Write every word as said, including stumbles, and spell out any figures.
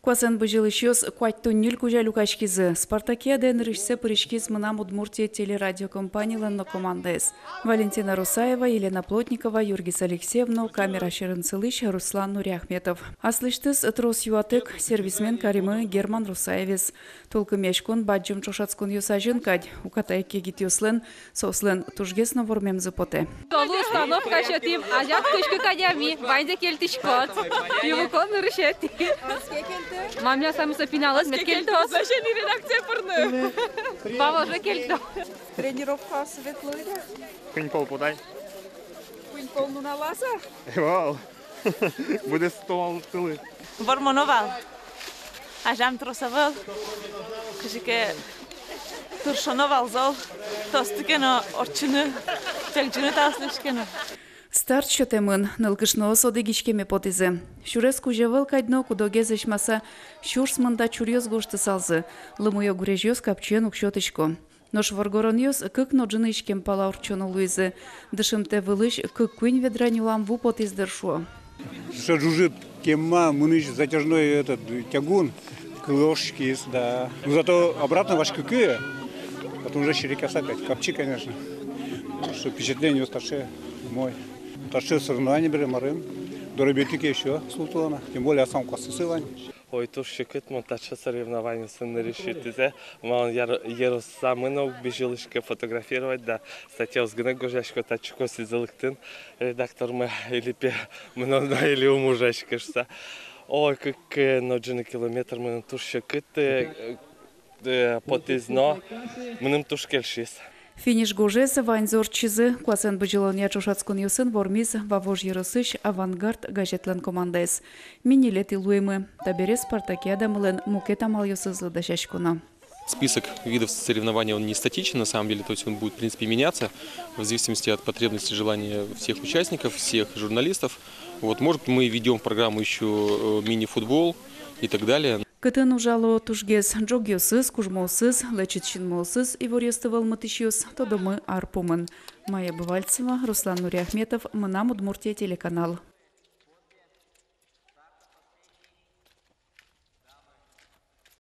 Куасэн бызьылӥсьёс куатьтон ньыль кузя люкаськизы. Спартакиадае нырысьсэ пыриськиз «Мынам Удмуртие» телерадиокомпанилэн но командаез. Валентина Русаева, Елена Плотникова, Юргис Алексеев но камера сьӧрын сылӥсь Руслан Нуриахметов. Аслэсьтыз трос юатэк сервисмен каримы Герман Русаевез. Тулкымъяськон бадӟым ӵошатсконъёс азьын кадь, уката ик егитъёслэн соослэн тужгес но вормемзы потэ. Толу установка сётӥм, азяд кызь кык адями, ваньзэ кельтӥськод. Ювукон нырысетӥ. Мамля самый со пиналэз мед кельтоз. Значение редакция пырны. Павлже кельто. Тренировка светлый да? Куинь пол потэ ай. Куинь пол нуналаз-а? Вал. Быдэс толалтылы. Вормоно вал. Азям трос ӧвӧл. Кызьы ке тыршоно вал зол. Тосты ке но ортчыны, пегӟыны таослэсь ке но. Старт сётэмын, нылкышноос одӥг иськеме потӥзы. Сюрес кузь ӧвӧл кадь но, куд-огез эсьмаса, сюрс мында чуръёс гожтысалзы. Лымыё гурезьёс капчиен уг сётӥсько. Нош воргоронъёс кык но ӝыны иськем пала ортчоно луизы. Дышымтэ вылысь кык-куинь ведра нюлам ву потӥз дыр, шуо. Сыӵе ӝужыт кема, мынӥсь затяжной этот тягун, кылы ошиськиз, да. Ну, зато обратно васькыкы, потом уже серекъяса кадь, капчи, конечно. Что впечатление старше мой. Старше соревнование бере, марым. Доробить ке ещё султылана. Тем более, а сам классысы вань. Ой, туж секыт, мон таӵе соревнованиосын нырысь итӥзэ. Мон яр-, яросамы но уг бызьылӥськы фотографировать, да статьяос гинэ гожъясько, татчы косӥзы лыктын редактормы, или пе мыноно, или ум ужаське шуса. Ой, кык но ӝыны километр мыным туж секыт, э, э, потӥз но, мыным туж кельшиз. Финиш гожез ваньзы ортчизы. Куасэн бызьылонъя ӵошатсконъёсын вормиз Вавож ёросысь «Авангард» газетлэн командаез. Ми ньылетӥ луимы. Табере спартакиадамылэн мукет амалъёсызлы дасяськоно. Список видов соревнований, он не статичен, на самом деле, то есть он будет, в принципе, меняться в зависимости от потребностей, желания всех участников, всех журналистов. Вот, может, мы введём в программу ещё, э, мини-футбол и так далее. Кытын ужало тужгес ӝогъёсыз, кужмоосыз, лэчыт синмоосыз иворъёсты вӧлмытӥсьёс, тодомы ар пумын. Майя Бывальцева, Руслан Нуриахметов, «Мынам Удмуртие» телеканал.